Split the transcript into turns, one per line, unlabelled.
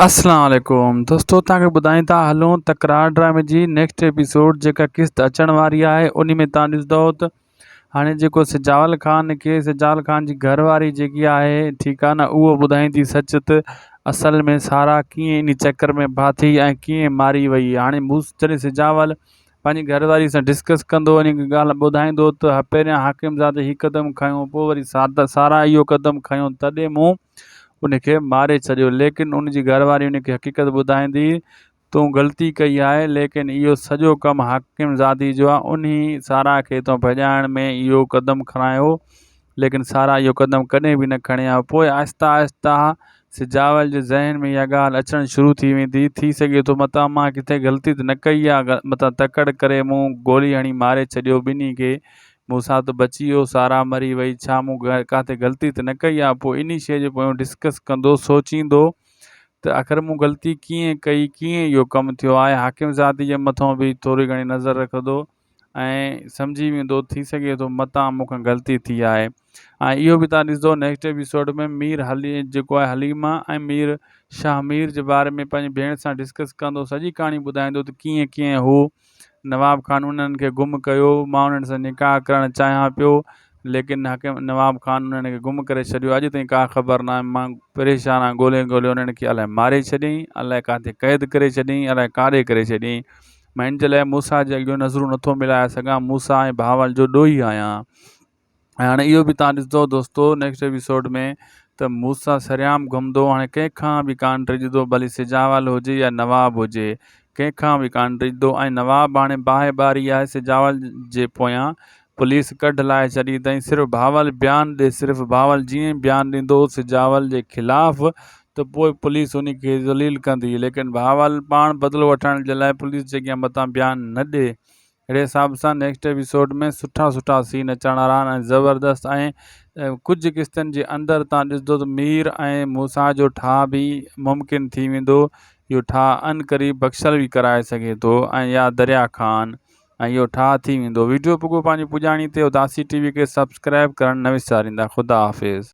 اسلام عليڪم دوستو توهان کي ٻڌائين ٿا هلون تڪرار ڊرامي جي نيڪسٽ ايپيسوڊ جيڪا قسط اچڻ واري آهي ان ۾ توهان ڏسندو ته هاڻي جيڪو سجاول خان کي سجاول خان جي گهر واري جيڪي آهي ٺيڪ آهي نه اهو ٻڌائيندي سچ ته اصل ۾ سارا ڪيئن ان چڪر ۾ ڦاٿي ۽ ڪيئن ماري وئي هاڻي مون جڏهن سجاول پنهنجي گهر واري سان ڊسڪس ڪندو ۽ ڳالهه ٻڌائيندو ته پهريان حاڪم زادي هي قدم کنيو پوء وري سارا اهو قدم کنيو تڏهن مون ان کي ماري ڇڏيو ليڪن ان جي گهر واري ان کي حقيقت ٻڌائيندي تون غلطي ڪئي آهي ليڪن اهو سڄو ڪم حاڪم زادي جو آهي انهي سارا کي تو ڀڄائڻ ۾ اهو قدم کڻايو ليڪن سارا اهو قدم ڪڏهن به نه کڻي ها. پوء آهستي آهستي سجاول جي ذهن ۾ اها ڳالهه اچڻ شروع ٿي ويندي. ٿي سگهي ٿو متان مان ڪٿي غلطي ته نه ڪئي آ، متان تڪڙ ڪري مون گولي هڻي ماري ڇڏيو ٻنهي کي. مون سان ته بچي ويو، سارا مري وئي، ڇا مون ڪاٿي غلطي ته نه ڪئي آ؟ پوء انهي شيء جي پويان ڊسڪس ڪندو، سوچيندو ته آخر مون غلطي ڪيئن ڪئي، ڪيئن اهو ڪم ٿيو آهي. حاڪم زادي جي مٿان به ٿوري گهڻي نظر رکندو. ۽ سمجهي ويندو ٿي سگهي ٿو متان مون کان غلطي ٿي آهي ۽ اهو به تان ڏسندو نيڪسٽ ايپيسوڊ ۾ مير حلي جيڪو آهي حليمه ۽ مير شاهه مير جي باري ۾ پنهنجي ڀيڻ سان ڊسڪس ڪندو سڄي ڪهاڻي ٻڌائيندو ته ڪيئن ڪيئن هو نواب خان انهن کي گم ڪيو مان انهن سان نڪاح ڪرڻ چاهيان پيو ليڪن حاڪم نواب خان انهن کي گم ڪري ڇڏيو اڄ تائين ڪا خبر ناهي مان پريشان آهيان ڳولي ڳولي انهن کي الائي ماري ڇڏيائين الائي ڪاٿي قيد ڪري ڇڏيائين الائي ڪاڏي ڪري ڇڏيائين مان ان جي لاء موسيٰ جي اڳيون نظرون نٿو ملائي سگهان، موسيٰ ۽ بهاول جو ڏوهي آهيان. ۽ هاڻي اهو به تان ڏسندو دوستو نيڪسٽ ايپيسوڊ ۾ ته موسيٰ سرعام گهمندو هاڻي ڪنهن کان به ڪانه ڊڄندو ڀلي سجاول هجي يا نواب هجي ڪنهن کان به ڪانه ڊڄندو ۽ نواب هاڻي باهه ٻاري آهي سجاول جي پويان پوليس ڪڍ لائي ڇڏي اٿائين صرف بهاول بيان ڏي صرف بهاول جيئن ئي بيان ڏيندو سجاول جي خلاف ته پوء پوليس ان کي ذليل ڪندي ليڪن بهاول پاڻ بدلو وٺڻ جي لاء پوليس جي اڳيان متان بيان نه ڏي اهڙي حساب سان نيڪسٽ ايپيسوڊ ۾ سٺا سٺا سين اچڻ وارا آهن ۽ زبردست ۽ ڪجهه قسطن جي اندر تان ڏسندو ته مير ۽ موسيٰ جو ٺاهه به ممڪن ٿي ويندو اهو ٺاهه عنقريب بخشل به ڪرائي سگهي ٿو ۽ يا دريا خان ۽ اهو ٺاهه ٿي ويندو ويڊيو پڳو پنهنجي پڄاڻي تي اداسي ٽي وي کي سبسڪرائب ڪرڻ نه وساريندا خدا حافظ.